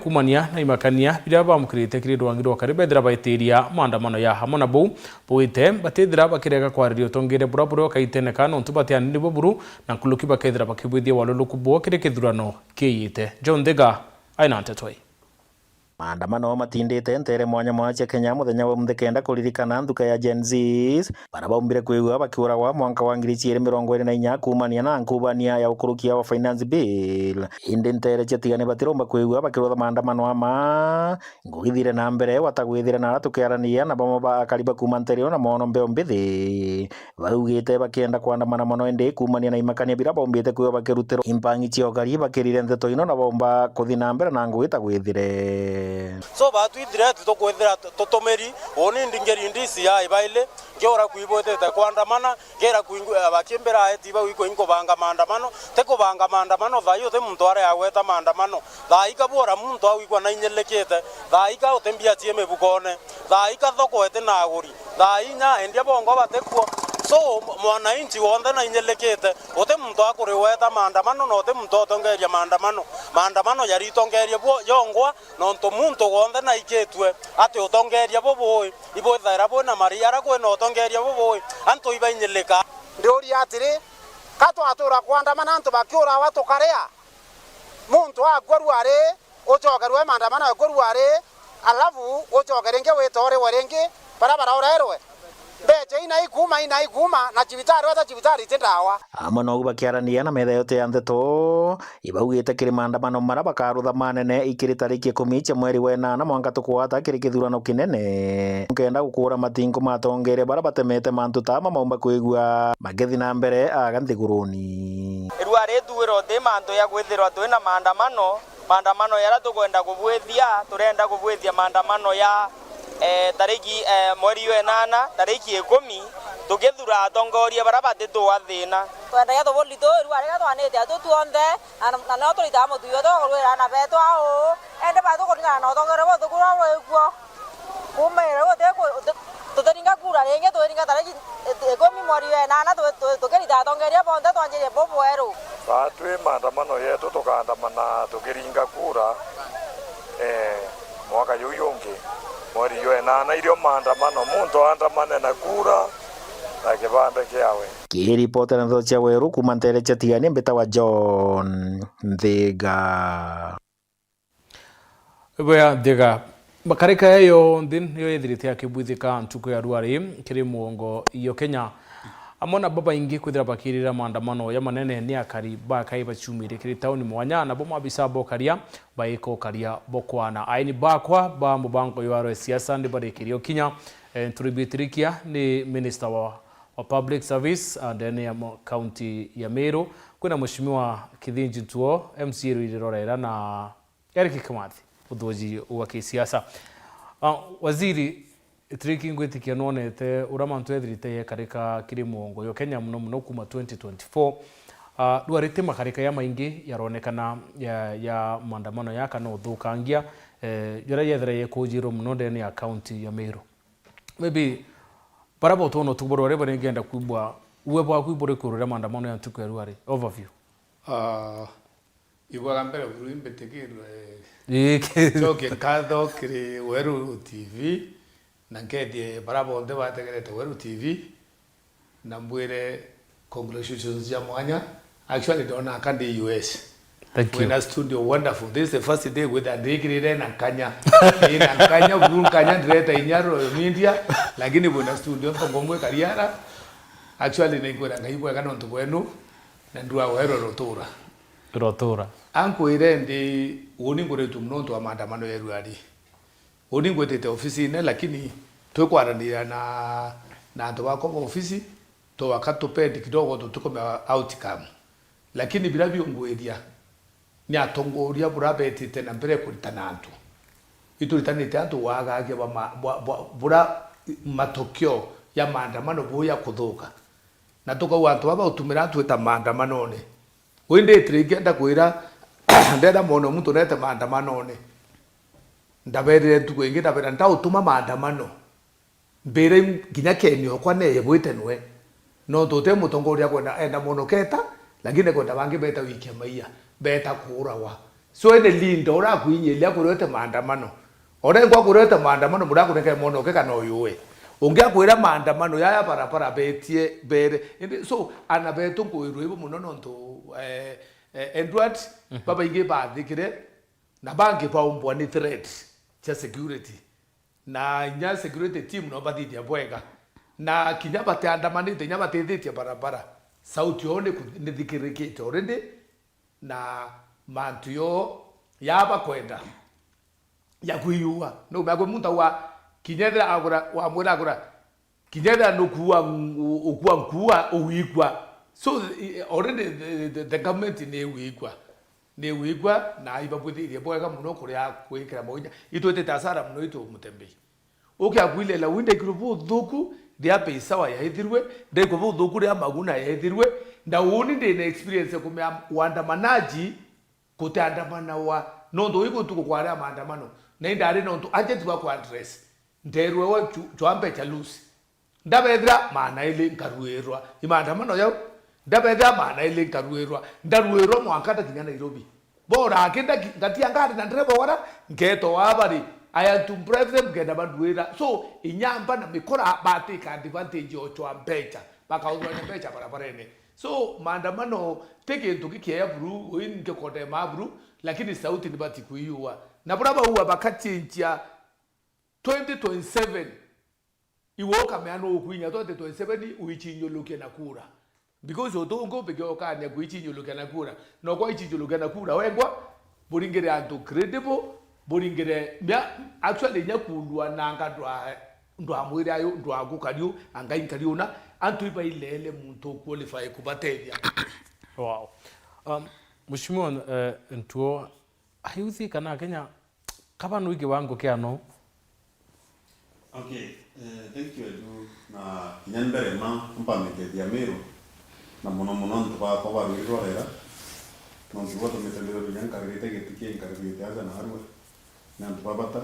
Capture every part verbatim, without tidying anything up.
kumania na imakania biria bamukirite kiri rwangi rwa kari bethira baitiria maandamano ya. Hamwe na buu, bwite batithira bakirega kwariria utongeria bura buri o kaitene ka nontu batianiri buburu, na nkuruki bakethira bakibwithia waluluku bwao kiri kithurano kiiyite. John Thiga aina nteto ii. Maandamano matindite ntere mwanya mwanya cia Kenya muthenya wa umunthi kenda kuririkana nthuka ya Gen Zs, baria baumbire kwigua bakiuragwa mwanka wa ngiri ciiri mirongo iri na inya kuumania na nkubania ya ukurukia wa Finance Bill. Indi ntere cia tigani batiromba kwigua bakirutha maandamano ama. Ngugi ithire na mbere, gwata gwithire na aria tukiaraniria na bamwe ba akari ba kuuma ntere ino na mono mbeo mbithi. Baugite bakienda kwandamana mono indi kuumania na imakania biria baumbite kwigua bakirutirwa impangi cia ugari bakirire nteto ino na baumba kuthi na mbere na ngugi ta gwithire. So, batwithire tukwithira tutumiri, uni ndingiri D C I baili, ngiura kwibwitite kwandamana, ngira kwingu-, bakimbira eti bau ikwingu banga maandamano, ti kubanga maandamano, thaa ii uti muntu aria agweta maandamano. Thaa ii kabwora muntu agwikwa na inyilikite, thaa ii ka uti mbia cie mibukone, thaa ii ka thoko iti na aguri, thaa ii nya endia bongo batikuo. So, mwananchi wonthe na inyilikite, uti muntu akuriweta maandamano, na uti muntu utongeria maandamano. Maandamano yaritongerie bwo yongwa, nontu muntu wonthe naikitue ati utongeria bubui, ibwithaira bwina mari aria kwina utongeria bubui, antu ibainyilika. Ndiuria atiri, ka twatura kwandamana antu bakiurawa tukaria? Muntu akua ruari, ucokerwe maandamano ekue ruari, alafu ucoke ringi witoorigwe ringi baria baraurerwe? Mbecha ina ikuuma, ina ikuuma, na cibitari weta cibitari iti ndawa. Amwe nou bakiaraniria na metha yote ya nteto, ibaugite kiri maandamano maria bakarutha manene ikiri tariki ikumi cia mweri wa inana mwanka tukwata kiri kithurano kinene. Nkenda gukura matingu ma atongeria baria batemete mantu ta ama maumba kwigua makithi na mbere aga nthiguruni. Irua rithuiro ti mantu ya kwithirwa twina maandamano, maandamano jaria tukwenda kubwithia, turenda kubwithia maandamano ya, eh, tariki, eh, mweri jwa inana, tariki ikumi, tukithura atongoria baria batituwa thina. Twendagia tuburi tu irua riria twanite atu tuonthe, na, na nio turitaga mutugo tukurwira ana betu au, indi batukuringana na utongeria buthuku buria bwikuo. Kuuma riu uti ku-, uti-, tutiringa kura ringi, twiringa tariki ikumi mweri wa inana, tu-, tu-, tukirita atongeria bonthe twanjirie bubweru. Thaa twi maandamano yetu, tukaandamana tukiringa kura, eh, mwaka juu jungi, mweri jwa inana, irio maandamano, muntu aandamane na kura na kibande kiawe. Kiripotera nteto cia Weru kuuma ntere cia Tigania, mbitawa John Nthiga. Bwea Nthiga. Makarika ya yonthe niyo yethirite akibwithika ntuku ya ruari kiri muongo iyo Kenya. Amwe na babaingi kwithira bakirira maandamano ya manene ni akari ba kai baciumire kiri tauni mwanya, nabo maabisa bokaria baika ukaria bokwana. Aini bakwa ba mubango ywa rwa siasa ni barikirio kinya, eh, nturibitirikia ni minister wa, wa public service, ah, ndene ya mo-, county ya Meru. Kwina Mheshimiwa Kithinji Ntuo, M C A rwiri rorera na Eric Kimathi, uthuji wa kisiasa. Ah, waziri, itiriki ngwitikia nwonete uria mantu ethirite yekarika kiri muongo yo Kenya muno muno kuma twenty twenty-four. Ah, rwarite makarika ya maingi yaronekana ya, ya maandamano ya kana uthukangia, eh, jaria yethira yekujirwo muno ndene ya county ya Meru. Maybe, bara botwona utuku bwa rwari bari ngenda kwibwa, uwe bwaku iburi kururia maandamano ya ntuku ya rwari. Overview. Ah, Ibwega mbere buru imbitikirwe. Ii, ki- Ncokie nkatho kiri Weru T V, na nkethie bara bonthe bategerete Weru T V, na mbwire congratulations cia mwanya. Actually, ndona aka ndi U S. Thank you. Wina studio wonderful. This is the first day gwitha ndikirire na nkanya. Ii, na nkanya, buru nkanya ndireta inya Royal Media, lakini wina studio ntongo mwe kariara. Actually, ninkwira Ngai bwega nontu bwenu, na ndua Weru rutura. Rotura. Ankwire ndi, uni nguritwe muno nontu wa maandamano ya ruari. Uni ngwitite ofisine, lakini twikwaraniria na, na antu bakwa ba ofisi, twaka tupend kidogo tutikumenya outcome. Lakini bira biungwiria, ni atongoria bura betite na mbere kuritana antu. Ituritanite antu wagagia bwa ma-, bwa, bwa, bura matokeo ya maandamano buya kuthuka. Na tukauga antu baba utumira twita maandamanone. Ui nditire ingi ndakwira, ndenda mone muntu nete maandamanone. Ndaberire ntuku ingi, ndabera ndautuma maandamano. Mbire nginya Kenya okwa neye bwite nwe. Nontu uti mutongoria kwenda enda mono keta, lakini kwenda bangi beta wikia maiya, beta kuurawa. So, any leader uria akuinyiria akurete maandamano. Urengwa akurete maandamano, muria akunenkere mwana uke kana uyuwe. Ungi akwira maandamano yaya barabara betie bere. Indi, so, ana betu nkwirwa ibu muno nontu, eh, eh, Edward, babaingi bathikire, na bangi baumbwa ni threat cia security. Na inya security team no bathithia bwega. Na kinya batiandamanite, inya batithitie barabara. Sauti yoo ni ku-, ni thikirikite already. Na mantu yoo ya bakwenda ya kwiyua. No, mea kwi muntu auga, kinya ethira agura, wamwira agura, kinya ethira nukua ngu-, ukua nkua, uwikua. So, i-, already the, the, the government ni iwikua. Ni iwikua, na ibabwithirie bwega muno kuria kwikira maunya. Itwitite asara muno itu Mutembei. Ukia kwile la winda ikuru buthuku, ria pei sawa yaithirwe, ndaikwa buthuku ria maguna yaithirwe, na uni ndina experience ya kumea uandamanaji kutiandamanawa, nontu ui gutuku kwaria maandamano, na indari nontu agent wa ku address, nderwe we chu-, chwa mbecha loose. Ndabethira maana ili nkaruirwa. I maandamano jau, ndabethira maana ili nkaruirwa. Ndaruirwa mwanka ndakinya Nairobi. Bora akindaki, ngatia ngari na ndereba wara, ngeto wa bari. I had to bribe them, ngenda banduira. So, inyamba na mikora batake advantage o chwa mbecha. Bakauthwa na mbecha barabarene. So, maandamano ti kintu gikiea buru, ui nkikondema buru, lakini sauti nibati kwiyua. Na bura baua bakachinchia twenty twenty-seven. Iwe ukamea nu ukwinya twenty twenty-seven uichinyulukia na kura. Because utu ungi upikia ukania kuichinyulukia na kura. No kwa ichinyulukia na kura wengwa, buringire antu credible, buringire, mia, actually, inya kundwa nanga ndwa, ndwa mwire ayo, ndwa gukariu, angai nkariu na, antu ibailele muntu qualify kubatethia. Wow. Um, Mheshimiwa, eh, Ntuo, ayuthi kana Kenya, kaba nui kiwango kia no? Okay, eh, thank you, Edu. Na kinya mbere ma mpamite Thiamiru, na muno muno antu bakwa ba rwiri rwa Rera, nontu batumite mbiro binya nkarigite giti kia nkarigite aja na arua. Ni antu ba bata,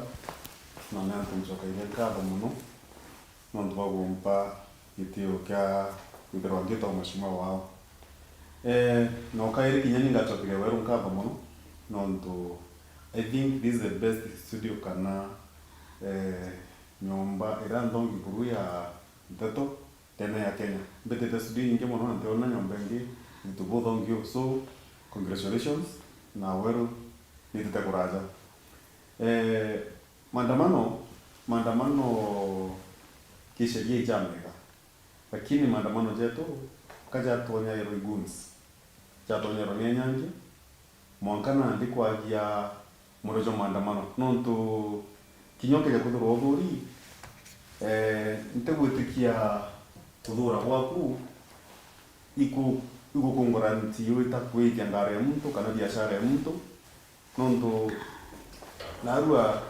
na ni antu ncokaine nkatho muno, nontu bwa gumpa gitio kia kwithirwa ngita o mheshimiwa wao. Eh, na ukairi kinya ni ngacokeria weru nkatho muno, nontu I think this is the best studio kana, eh, nyomba iria nthongi buru ya nteto tene ya Kenya. Mbitite studio nyingi muno na ntiona nyomba ingi nitu buthongi uu. So, congratulations, na weru nitite kuraja. Eh, maandamano, maandamano kisheria ijamega. Lakini maandamano jetu ka jatonya erwa i goons, jatonya erwa ni anyangi, mwanka nandi kwagia muro jwa maandamano. Nontu kinya ukeja kuthurwa uthuri, eh, ntigwitikia kuthura gwaku iku-, igukungura nti wita kwithia ngari ya muntu kana biashara ya muntu. Nontu narua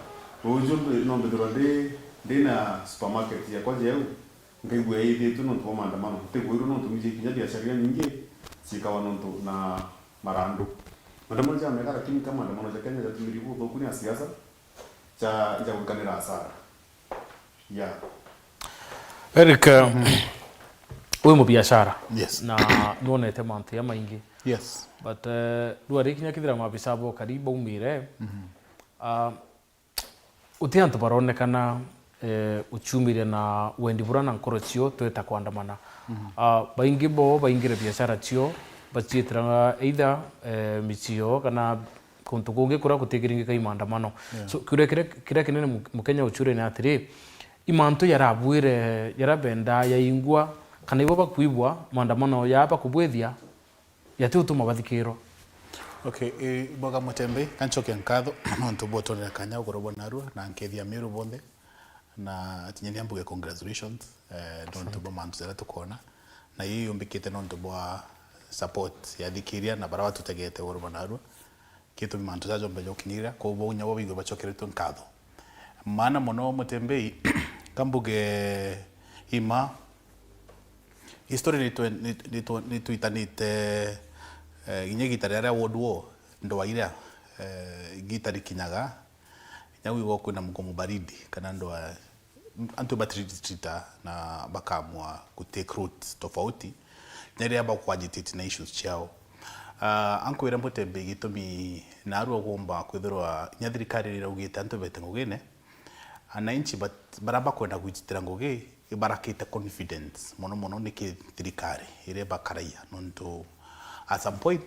ruuju mbi-, no mbithirwa ndi, ndi na supermarket yakwa jeu, nkaigua yithitue nontu bwa maandamano. Ntigwirue nontu mbiji kinya biashara iria nyingi ciikawa nontu na marandu. Maandamano jamega, lakini ka maandamano ja Kenya jatumiri buthuku ni asiasa ja, ja gwikanira asara. Yeah. Eric, eh, wi mubiashara. Yes. Na nwonete mantu ya maingi. Yes. But, eh, riu ari kinya kithira maabisa bokari baumire, ah, uti antu baronekana, eh, uciumire na wendi bura na nkoro cio tweta kwandamana. Ah, baingi bo baingire biashara cio, baciitira either, eh, micii yoo kana kuntu kungi kuria gutikiringika i maandamano. Yeah. So, kiuria kiria, kiria kinene mu-, Mukenya uciuria ni atiri, i mantu yarabwire, yarabenda yaingwa, kana ibo bakwigua maandamano ya bakubwithia, yati utuma bathikirwa? Okay, i, Mboga Mutembei, kanchoke nkatho, nontu bwa utonera kanya ugoro bwa narua, na nkethia Miru bonthe, na atinyania mbuge congratulations, eh, nontu bwa mantu jaria tukona, na ii yumbikite nontu bwa support ya thikiria na bara batutegete ugoro bwa narua. Gitumi mantu jaja jombe jokinyirira, koguo inya bo baigwe bacokeretwe nkatho. Maana mono Mutembei, kambuge ima, history nitu-, nitu-, nitu-, nitwitanite, eh, inya igita riria ria World War, ndwa iria, eh, igita rikinyaga, inya wigwa kwina mgomo baridi, kana ndwa antu batretrita na bakaamua ku take route tofauti, na riria baku agitate na issues ciao. Ah, ankwira Mutembeii gitumi naarua ugomba kwithirwa inya thirikari iraugite antu bete ngugine, ananchi bat-, baria bakwenda gwititira ngugi ibarakite confidence mono mono niki thirikari iria ibakaraia, nontu at some point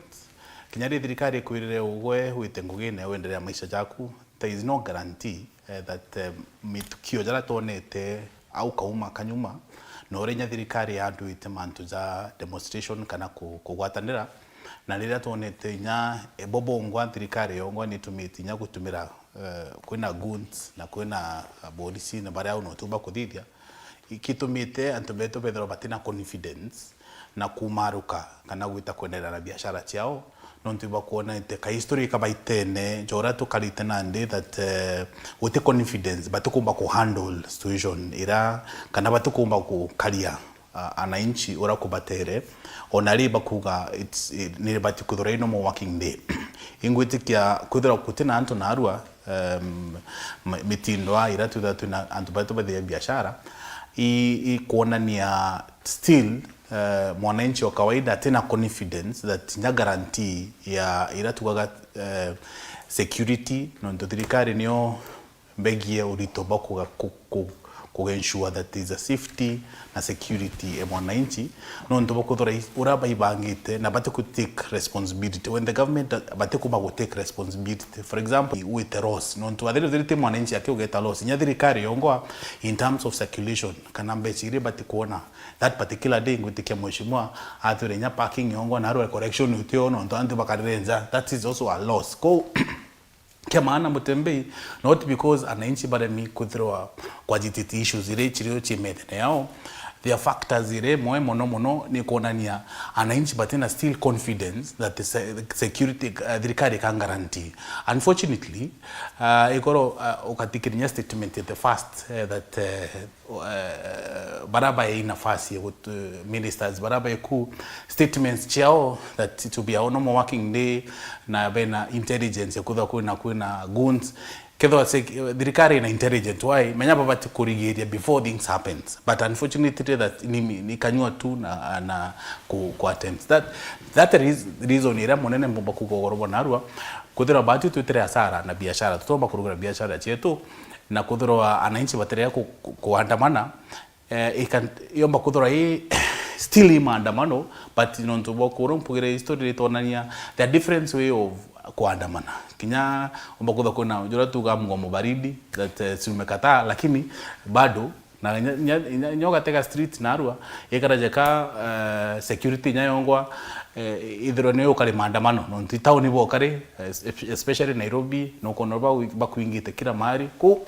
kinya riria thirikari ikwirire ugwe wite ngugine uenderea maisha jaku, there is no guarantee eh, that eh, mitukio jaria twonete au kauma kanyuma, na uria inya thirikari yanduite mantu ja demonstration kana ku-, kugwatanira, na riria twonete inya eh, bo bongwa thirikari yongwa nitumite inya gutumira eh, kwina goons na kwina eh, borisi na baria au notumba kuthithia, ikitumite antu betu bethirwa batina confidence na kumaruka kana gwita kwenderera na biashara ciao, nontu ibakwonete ka history kabaitene ja uria tukarite nandi that eh, guti confidence, batikumba ku handle situation ira kana batikumba gukaria ah, ananchi uria kubatere, ona ri bakuga it's, eh, ni bati kwithirwa i normal working day. Ingwitikia kwithirwa gutina antu naarua, um, ma-, mitindo a ira twithirwa twina antu baria tubathithia biashara, i, i kuonania still eh, mwananchi wa kawaida atina confidence that inya guarantee ya ira tugaga eh, security, nontu thirikari nio mbegie urito bwa kuga-, ku-, ku-, ku ensure that there is a safety na security e mwananchi, nontu bwa kuthora i-, uria baibangite na bati ku take responsibility. When the government bati kuma gu take responsibility, for example, wite loss, nontu athiri thiri ti mwananchi akiugeta loss, inya thirikari yongwa in terms of circulation, kana mbeca iria bati kuona that particular day, ngwitikia mheshimiwa atwire inya parking yongwa na arwe correction utio nontu antu bakarire nja, that is also a loss. Ko kia maana Mutembei, not because ananchi baremi kwithirwa kwajititi issues iria chirio chi methene yao, there are factors iria imwe mono mono ni kuonania ananchi batina still confidence that the se-, security, uh, thirikari can guarantee. Unfortunately, uh, ikoro uh, ukatikirinya statement at the first uh, that uh, eh, baria baei nafasi ya gut-, ministers baria baeku statements ciao that it will be a normal working day, na bena intelligence ya kwithirwa kwina, kwina goons. Kethirwa sek-, thirikari ina intelligent, why? Menya babati kurigiria before things happens. But unfortunately that ni, ni kanyua tu na, na ku, ku attempt. That, that is reason iria munene mbumba kuga ugoro bwa narua, kwithirwa batu twitire hasara na biashara, tutomba kurugura biashara cietu, na kwithirwa ananchi batirega ku-, ku-, kuandamana, eh, ikan-, yomba kwithirwa i still i maandamano, but nontu bwa kuria mpugire history ritonania there are different way of kuandamana. Kinya omba kwithirwa kwina juria tuga mgomo baridi that, eh, si umekataa, lakini bado na nya, nya, nya, nya ugatega street narua, ikara jeka, eh, security inya yongwa, eh, ithirwa ni ukari maandamano, nontu tauni bokari, eh, especially Nairobi, nukwona ba-, bakwingite kila mahali. Ku-,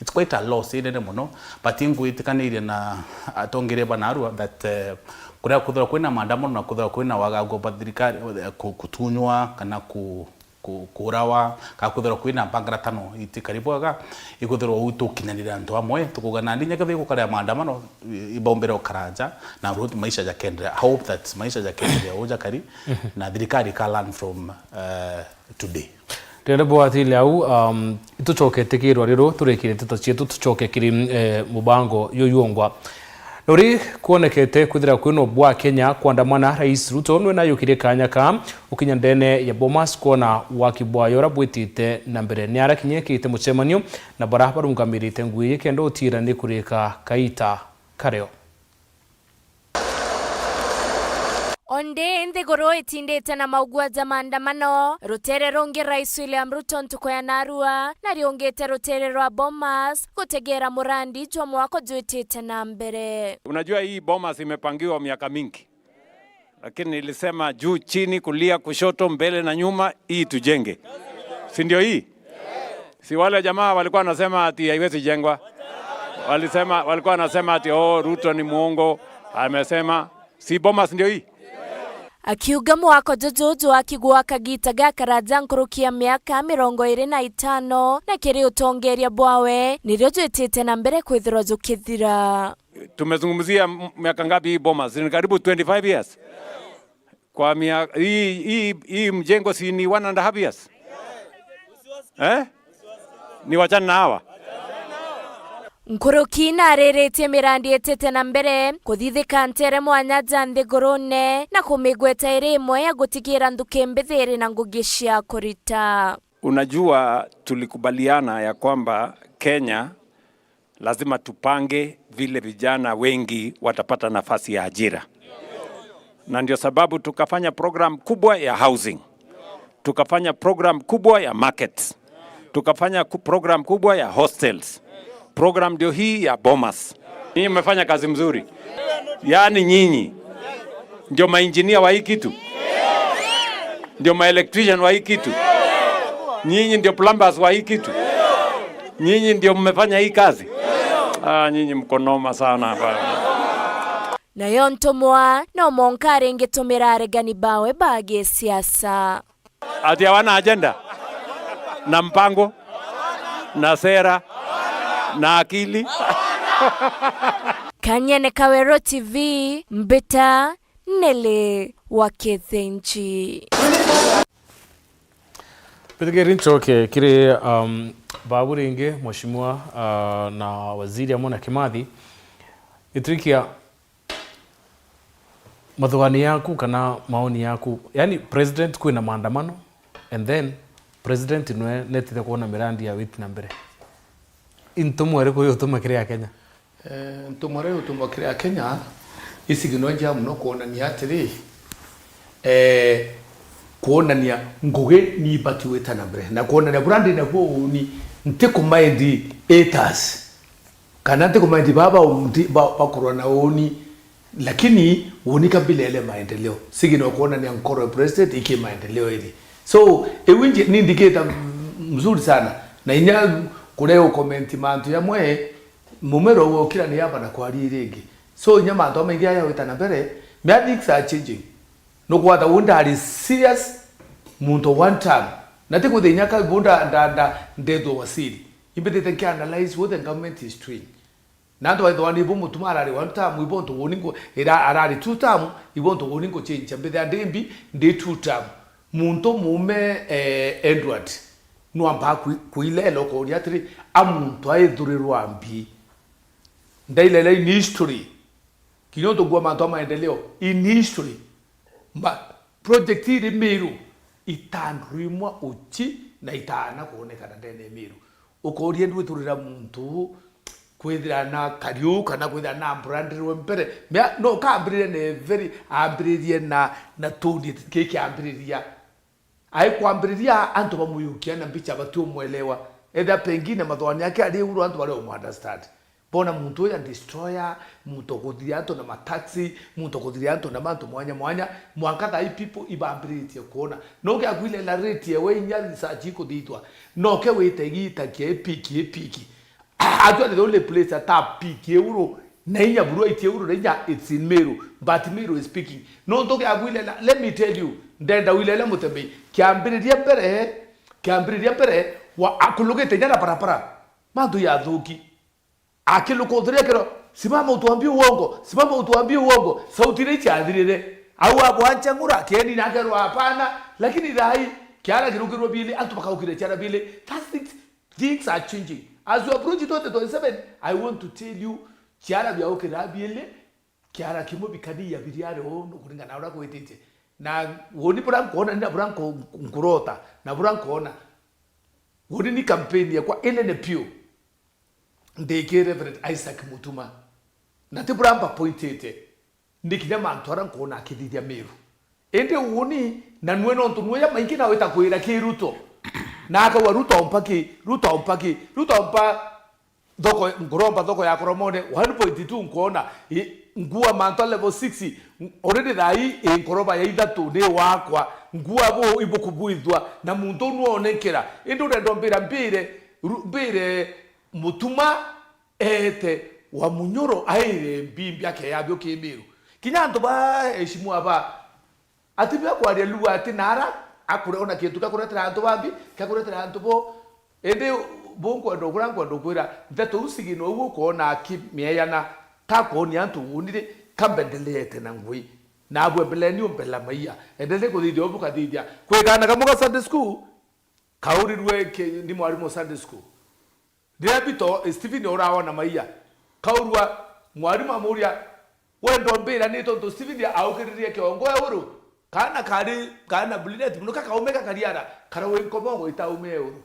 it's quite a loss inene mono, but ingwitikanirie na atongeria ba narua that, eh, kuria kuthirwa kwina maandamano na kuthirwa kwina wagagu ba thirikari, eh, ku-, kutunywa kana ku-, ku-, kuurawa, kana kwithirwa kwina mbangaratano itikari bwega, ikwithirwa uu tukinyanire antu amwe, tukuga nandi inya kethira igukara maandamano, i-, ibaumbire ukara nja, na road maisha jakenderea. I hope that maisha jakenderea uu jakari, na thirikari ika learn from, uh, today. Riria bwatile au, um, itucoke tikirwa riru, turikire nteto cietu, tucoke kiri, eh, mubango yuyu ungwa. Nuri kwonekete kwithira kwina bwa Kenya kwandamana, Rais Ruto nwe nayukirie kanya ka ukinya ndene ya Bomas kwona waki bwayo uria bwitite na mbere. Ni arakinyikite mucemanio na bara barungamirite ngui iji kenda utiira ni kurika kaita kario. Ondi nthiguru itindite na maugua ja maandamano, rutere rungi Rais William Ruto ntuku ya narua na riungite rutere rwa Bomas gutegera murandi jwa mwako jwitite na mbere. Unajua hii Bomas imepangiwa miaka mingi, lakini nilisema juu chini, kulia kushoto, mbele na nyuma, hii tujenge, si ndio? Hii si wale jamaa walikuwa wanasema ati haiwezi jengwa, walisema, walikuwa wanasema ati, oh, Ruto ni muongo, amesema. Si Bomas ndio hii? Akiuga mwako juju jwakigwa kagita gakaraja nkuruki ya miaka mirongo iri na itano, na kiri utongeria bwawe nirio jwitite na mbere kwithirwa jukithira. Tumezungumzia m-, miaka ngapi hii Bomas? Ni karibu twenty-five years. Kwa mia-, hii, hii, hii mjengo si ni one and a half years? Eh? Ni wachana na hawa. Nkuruki nariritie mirandi itite na mbere kuthithika ntere mwanya ja nthigurune na kumigweta iri imwe ya gutigira nthuki mbithi iri na ngugi cia kurita. Unajua, tulikubaliana ya kwamba Kenya lazima tupange vile vijana wengi watapata nafasi ya ajira, na ndio sababu tukafanya program kubwa ya housing, tukafanya program kubwa ya markets, tukafanya ku-, program kubwa ya hostels. Program ndio hii ya Bomas. Nyinyi mmefanya kazi mzuri, yaani nyinyi ndio mainjinia wa hii kitu, ndio maelectrician wa hii kitu, nyinyi ndio plumbers wa hii kitu, nyinyi ndio mmefanya hii kazi. Ah, nyinyi mko noma sana hapa. Nayo ntumwa no monka aringitumira aregani bawe ba gisiasa. Ati hawana agenda na mpango na sera na akili. Kanyene Kawero T V, Mbita Nele wa Kithinji. Mbithikiri ncoke kiri, um, babu ringi, Mheshimiwa, uh, na waziri amwe na Kimathi. Gituri kia mathugani yaku kana maoni yaku, yani president kwina maandamano and then president nwe netite kuona mirandi ya witi na mbere. Intumwa iriku yutuma kiri Akenya? Eh, ntumwa iria yutuma kiri Akenya, icigino njega muno kuonania atiri, eh, kuonania ngugi ni ibati gwita na mbere na kuonania buria ndi nabuo uuni, nti kumaindi haters. Kana nti kumaindi baba undi ba-, bakorwa na uuni, lakini uuni kabilele maendeleo. Sigi no kuonania nkoro ya president iki maendeleo iri. So, iu inji-, ni indicator m-, mzuri sana. Na inya kuria ukomenti mantu yamwe, mumero uo kila ni yamba na kwaria iringi. So, inya mantu amaingi aya wita na mbere, mea things are changing. Nukwata undi ari serious muntu one time. Na ti kwithia inya ka bunda nda, nda, ndethwa wasiri. Imbithite nki analyze what the government is doing. Na antu baithwa ni bo mutuma arari one term, ibo ntu woni nko, ira arari two term, ibo ntu woni nko change. Mbithia ndi mbi, ndi two term. Muntu mume, eh, Edward, nwamba kui-, kuilela ukoria atiri, a muntu aithurirwa mbi. Ndailela in history. Kinya untu ngua mantu a maendeleo in history. Ma-, project iri Meru, itandurwa imwe uchi na itaana kuonekana ndene ya Meru. Ukoria ndwiturira muntu kwithira na kariu kana kwithira na mburandirwe mbere. Mea, no kambiririe na very, ambiririe na, na tuni ki kiambiriria. Aikwambiriria antu bamuyukia na mbicha batiumwelewa. Ethira pengine mathwani yake ari uru antu baria umuunderstand. Bona muntu uyu a destroyer, muntu ukuthiria antu na mataxi, muntu ukuthiria antu na mantu mwanya mwanya, mwanka thaa ii people ibambiritie kuona. No giakwile la rate ewe inya research ikuthithwa. No ke wite igita kia epiki, epiki. Actually, the only place ata piki euro, na inya buru aitie euro, na inya it's in Meru, but Meru is speaking. No ntu giakwile la, let me tell you, ndenda wile la mutembei. Kiambiriria mbere, kiambiriria mbere, wa akulugite inya na barabara. Mantu yathuki. Akilukuthiria kiro, "Simama utuambie uongo, simama utuambie uongo." Sauti ile ichathirire. Au abwancha ngura, kieni nake rwa hapana, lakini thai, kiara kirukirwa bili, antu bakaukire kiara bili. That's it. Things are changing. As we approach twenty twenty-seven, I want to tell you, kiara biaukira bili, kiara kimwe bikani ya bili ari o, no kuringana na uria kwitite. Na woni bura nkuona, ni na bura nku-, nkurota, na bura nkuona. Woni ni campaign yakwa inene piu. Ndi ki Reverend Isaac Mutuma. Na ti bura mbapointite. Ndi kinya mantu aria nkwona akithithia Meru. Indi uuni, na nwe nontu nwe jamaingi nawe ta kwira ki Ruto. Na akauga, "Ruto ompa ki, Ruto ompa ki, Ruto ompa thoko, nkuromba thoko ya Koromone one point two nkwona, i, ngua mantu a level six, already thaa ii i nkoroba ya ithatu ni wakwa, ngua bu ibukubwithua, na muntu uu nwonenkera." Indi urenda mbira mbire, ru-, mbire Mutuma eete wa munyoro aire mbimbi akeyabio ki Meru. Kinya antu ba eshimua ba, ati bia kwaria lugha ati nara, akure ona kintu kia kuretera antu bambi, kia kuretera antu bo. Indi bu nkwenda, kuria nkwenda kwira, nteto u sigino u ukwona akimieyana, ka kwonia antu uuni ri, ka mbendeleete na ngui. Nabu embeleni umbela maiya. Endelei kuthithia ubu kathithia. Kwikana kamwe ga Sunday school, kaurirwe ki-, ni mwarimu Sunday school. Riria Bito, Stephen uraona maiya, kaurua, mwarimu amuria, "Wenda umbira ni tontu Stephen aukiririe kiongo euru? Kaana kari, kaana brilliant muno, kakaume kakariara, karawe nkomo gwita ume euru."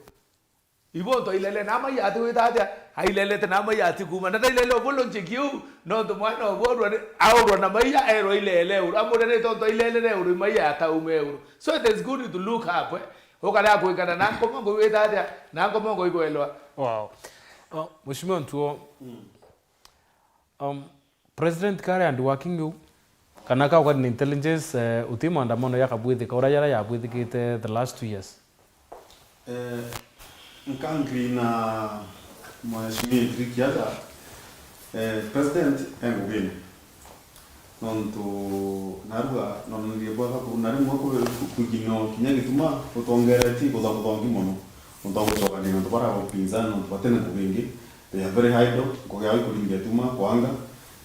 Ibo nto ailele na maiya ati gwita atia? Ailelete na maiya ati kuuma. Na ndailele obolo ncheki uu, nontu mwana obu aurwa ni, aurwa na maiya, erwa ailele euru. Amwira ni tontu ailelere euru, maiya ataume euru. So it is good to look up, eh? Ukarea kwikara na nkomo ngwita atia? Na nkomo ngwikweloa. Wow. Uh, Mheshimiwa Ntuo, um, President kari and working you, kana ka uka ni intelligence, eh, uti maandamano yakabwithika uria yara yabwithikite the last two years? Eh, nka agree na Mheshimiwa Idri Kiaga, eh, President e ngugine. Nontu narua nonanirie bwega ku-, na rimwe ku-, ku-, kuikinyia kinya gituma utongeretie kutha kuthongi mono. Nontu wa gucokania na antu baria ba upinzani, nontu batena ngugi ingi. They are very idle, ngugi yao ikuringia tuma, kwanga.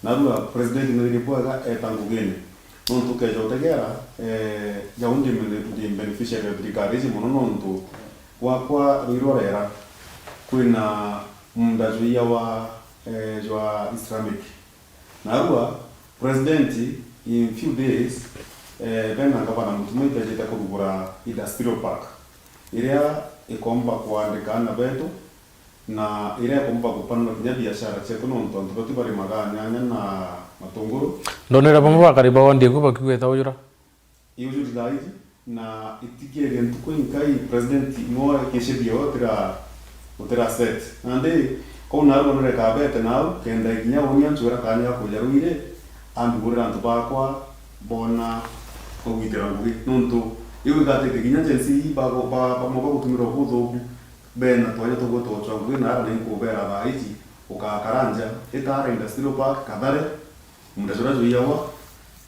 Narua President naririe bwega eta ngugine. Nontu ukeja utegera, eh, jau ndi mene-, ndi beneficiary ya thirikari iji mono nontu gwakwa Ruiru rwera kwina munda jwa iyawa, eh, jwa Islamic. Narua President in few days, eh, bena ngavana mutuma itejete kurugura industrial park iria ikomba kwandika ana betu na iria ikomba gupanura kinya biashara cietu, nontu antu batu barimaga nyanya na matunguru. Ndonere bamwe bakari ba wandi eku bakiuga itaujura. Iujuri thaa iji, na itigerie ntuku inkai president imwe kicithio utira, utira set. Nandi, kou narua nureka abete nau, kenda ikinya unia ncwira kanya ga kuja Ruiri, ambigurira antu bakwa, bona bagwitira ngugi. Nontu, iu igatete kinya Gen Z bago-, ba-, bamwe bagutumirwa buthuku, bena twanya tugwe twocwa ngugi, na ara ninkubera thaa iji, ugakara nja, itara industrial park, Kathare, munda juria jwiyawa,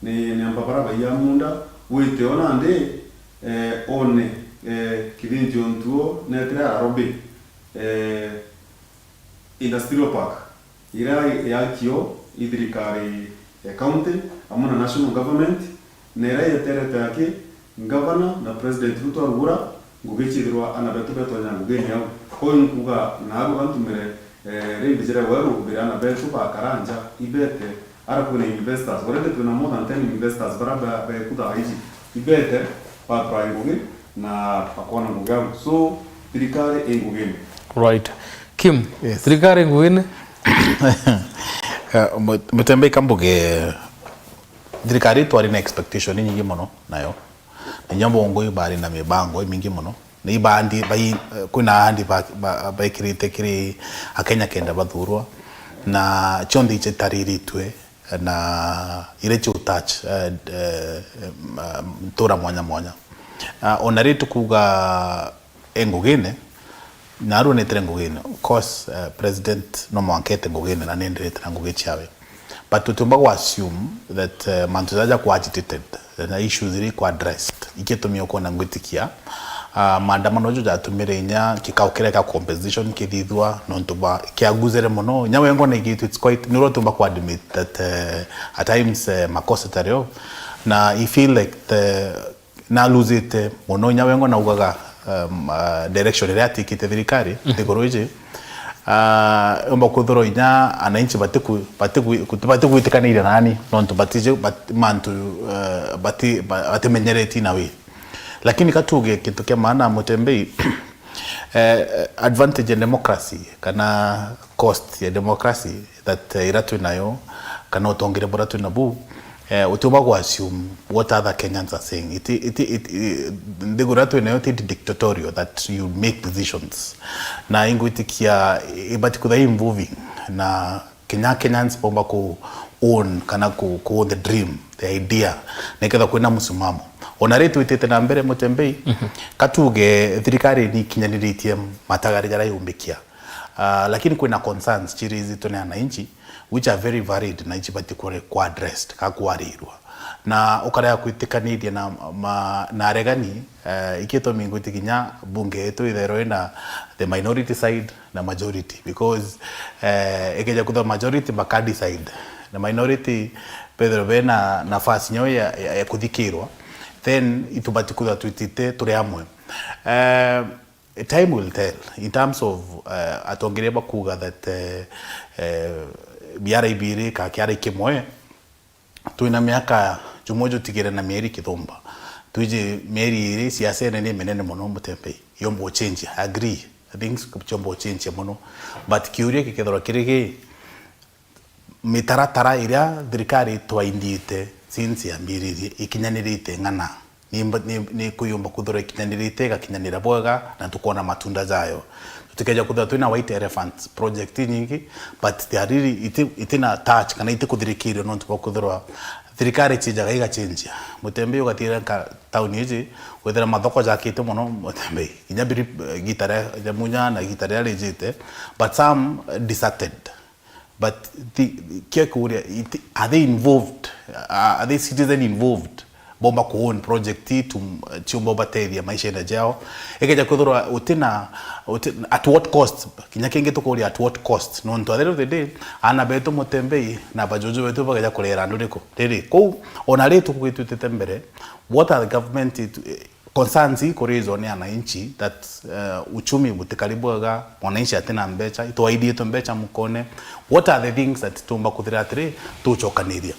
ni, ni amba bara baiya munda, wite o nandi, eh, one, eh, Kithinji o Ntuo, netire Ararobi, eh, Industrial Park, iria yakio i thirikari ya county, amwe na national government, na iria yeterete aki, ngavana na president Ruto arugura, ngugi ciithirwa ana betu betonya ngugine au. Kwou nkuga, naarua ntumire, eh, ri mbijire weru, mbire ana betu bakara nja, ibete, ara kwina investors. Already twina more than ten investors, bara ba-, beku thaa iji, ibete, ba apply ngugi, na bakona ngugi au. So, thirikari i ngugine. Right. Kim, yes, thirikari i ngugine? Eh, mu-, Mutembei kambuge, thirikari twari na expectation inyingi mono nayo. Na inya bongo ibari na mibango imingi mono. Ni ibandi, bai-, eh, kwina ahandi ba-, ba-, baikirite kiri Akenya kenda bathurwa. Na cionthe ici itariritwe na iria ciu touch, eh, eh, ma-, ntura mwanya mwanya. Ah, ona ri tukuga e ngugine, naarua nitire ngugine. Of course, eh, president no mwanka ete ngugine na nindirite na ngugi ciawe. But tutiumba gu assume that, eh, mantu jaja kwa agitated, na issues iria ikwa addressed, ikitumi ukona ngwitikia, ah, maandamano ju jatumire inya kikao kiria kia compensation kithithua nontu bwa kiaguzire mono. Inya wengwa na igitu, it's quite, ni uria utiumba ku admit that, eh, at times, eh, makosa tario. Na I feel like the Naluzite mono inya wengwa naugaga, um, uh, direction iria atikite thirikari, mhm, nthiguru iji. Uh, yomba kwithirwa inya ananchi batiku-, batiku-, kuti-, batigwitikaniria nani, nontu batiji-, bat-, mantu, uh, bati-, ba-, batimenyereti in a way. Lakini katuge kintu kia maana Mutembei, eh, advantage ya democracy, kana cost ya democracy, that, eh, ira twinayo, kana utongere bura twinabu, eh, utiumba gu assume what other Kenyans are saying. Iti, iti, iti, nthiguru ira twinayo ti dictatorial that you make decisions. Na ingwitikia ibati kwithirwa involving na Kenya, Kenyans bomba ku own kana ku, ku own the dream, the idea, niketha kwina musimamo. Ona ri twitite na mbere Mutembei, mhm, katuge thirikari ni ikinyaniritie matagari jaria yumbikia. Ah, lakini kwina concerns chiri zitwe ni ananchi, which are very valid na ichibati kure kwa addressed, ka kwarirwa. Na ukarega kwitikaniria na, ma, na aregani, eh, ikitumi ngwitikinya bunge yetu itherwe ina the minority side na majority, because, eh, ikeja kutha majority maka decide, na minority bethirwe bena nafasi nyayo ya, ya, ya kuthikirwa, then itubati kutha twitite turi amwe. Eh, Time will tell in terms of, eh, atongeria bakuga that, eh, eh, biara ibiri ka kiara kimwe, twina miaka jumwe jutigire na mieri kithumba. Twiji mieri iri siasene ni minene mono, Mutembei. Yomba uchenjia, I agree. I think ciomba uchenjia mono. But kiuria gikethirwa kiri gi, mitaratara iria thirikari twaindite since yambiririe ikinyanirite ng'ana? Ni mba-, ni, ni kuyumba kwithirwa ikinyanirite, igakinyanira bwega, na tukoona matunda jayo. Tutikeja kwithirwa twina white elephants project inyingi, but they are really iti-, itina touch kana itikuthirikirio nontu bwa kwithirwa thirikari chijaga igachenjia. Mutembei ugathiire nka town iji, withira mathoko jakite mono, Mutembei. Kinya biri, eh, gita ria, ria munya na gita riria rijite, but some, eh, deserted. But the, kio kuria, iti-, are they involved? Are, are they citizen involved? Bomba ku own project tu, chiumba ubatethia maishene jao. Ikeja kwithirwa utina, uti-, at what cost? Kinya kingi tukuria at what cost? Nontu at the end of the day, aana betu Mutembei na bajuju betu bageja kurera andu riku? Riri, kuu, ona ri tukugitwitite mbere, what are the government it-, concerns ii kuraiswa ni ananchi that, uh, uchumi butikari bwega, mwananchi atina mbecha, itwaithietwe mbecha mukone. What are the things that tumba kuthira atiri tuchokaniria?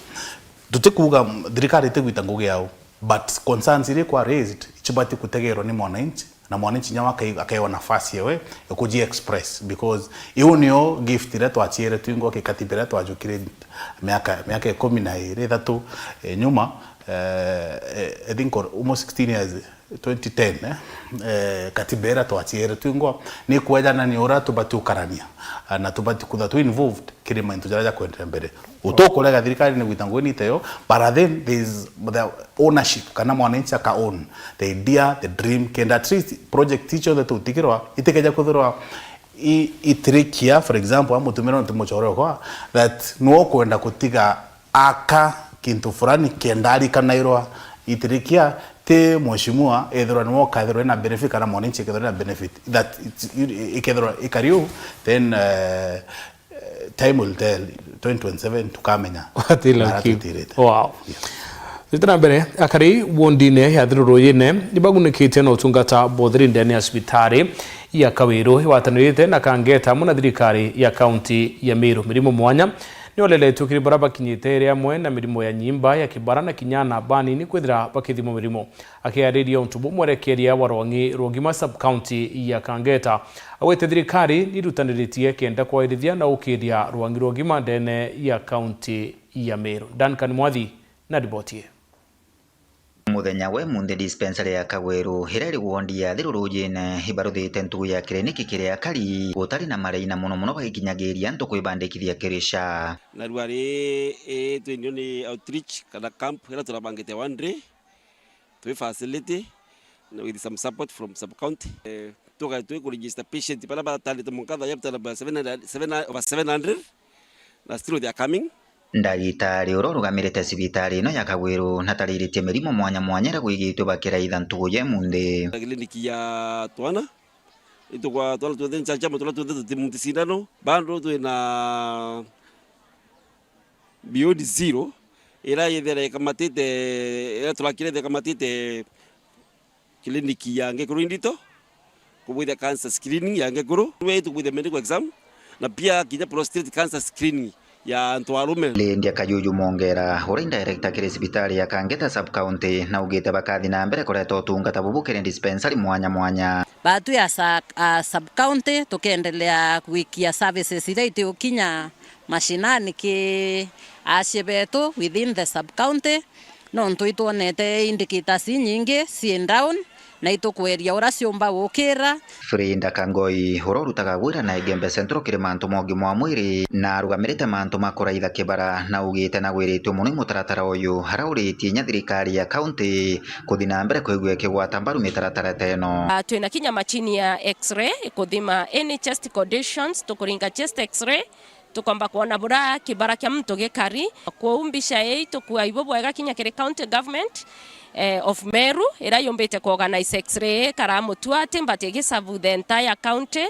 Tutikuuga, mm, thirikari itigwita ngugi yao, but concerns iria ikwa raised, ichibati kutegerwa ni mwananchi, na mwananchi nyawe akai-, akaewa nafasi yewe ya kuji express, because iu nio gift iria twachiere twingwa kikatiba iria twajukire miaka, miaka ikumi na iri, ithatu, eh, nyuma, eh, eh, I think or-, almost sixteen years, twenty ten, eh, eh, katiba iria twachiere twingwa ni kwejana ni uria tubati ukarania, ah, na tubati kutha tu involved kiri mantu jaria jakwenderea mbere. Utukurega thirikari ni gwita ngugi ni teyo, but then there is the ownership, kana mwananchi aka own the idea, the dream, kenda at least project icio the tutigirwa, itikeja kuthirwa i-, itirikia, for example, amutumira ntu muchore kwa, that no kwenda kutiga aka kintu fulani kenda arikanairwa itirikia, ti mheshimiwa ethirwa niwe ukathirwa ena benefit kana mwananchi ekethirwa ena benefit, that it's, ikethirwa ikariu, then, eh, eh, time will tell, twenty twenty-seven tukamenya. Watila mara ki- tutirite. Wow. Yes. Twite na mbere, akari wondine ya Thiruruyine ni bagunikitie na utungata bwa utheri ndene ya cibitari ya Kawiru igwatanirite na Kangeta amwe na thirikari ya kaunti ya Meru. Mirimo mwanya ni oleletue kiri baria bakinyite iri amwe na mirimo ya nyimba ya kibara na kinya na banini kwithira bakithimwa mirimo. Akiariria untu buu, mwerekeria wa rwang'i rwa ugima sub-county ya Kangeta augite thirikari ni irutaniritie kenda kwairithia na ukiria rwang'i rwa ugima ndene ya kaunti ya Meru. Duncan Mwathi na riboti ii. Muthenya wa imunthi, dispensary ya Kawiru iria iri wondi ya Thiruruyine ibaruthite ntugu ya kiriniki kiri akari gutari na marei, na mono mono bagikinyagiria antu kwibandikithia kiri SHA. Narua ri, ii, twinio ni outreach kana camp iria turabangite one day, twi facility, na with some support from sub-county. Eh, tuga twi ku register patient baria batandite mwanka thaa ya seven hundred, seven, over seven hundred, na still they are coming. Ndagitari uria urugamirite cibitari ino ya Kawiru natariritie mirimo mwanya mwanya iria gwigitwe bakiraitha ntugu ya imunthi. Kiliniki ya twana, itugwa twana tuothe nchacha, twana tuothe tutimuti sindano, bado twina Beyond Zero, iria yethira ikamatite, iria turakire ikamatite kiliniki ya ngekuru indito, kubwithia cancer screening ya ngekuru, we tukubwithia medical exam, na pia kinya prostate cancer screening ya antu arume. Lydia Kajuju Mwongera, uria director kiri cibitari ya Kangeta sub-county, naugite bakathi na mbere kureta utungata bubu kiri dispensary mwanya mwanya. Batu ya sa-, a sub-county tukendelea gwikia services iria itiukinya mashinani ki acie betu within the sub-county, nontu itwonete indicators inyingi cii down, na itukweria uria ciumba gukira. Frida Kangoi, uria urutaga wira na Igembe Central kiri mantu ma ugima wa mwiri, na arugamirite mantu ma kuraitha kibara, naugite nagwiritue mono i mutaratara uyu, aria uritie inya thirikari ya county kuthi na mbere kwigua ikigwata mbaru mitaratara ta ino. Ah, twina kinya machine ya X-ray ikuthima any chest conditions, tukuringa chest X-ray, tukomba kwona buria kibara kia muntu gikari. Kwou mbica ii itukua ibo bwega kinya kiri county government, eh, of Meru, iria yumbite ku organize X-ray ii, kara mutua ati, but igiserve the entire county,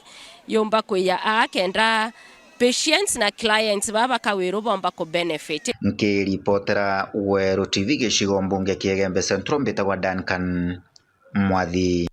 yumba kwija aa kenda patients na clients baa ba Kawiru bomba ku benefit. Nkiripotera Weru T V gicigo mbunge kia Igembe Central, mbitagwa Duncan Mwathi.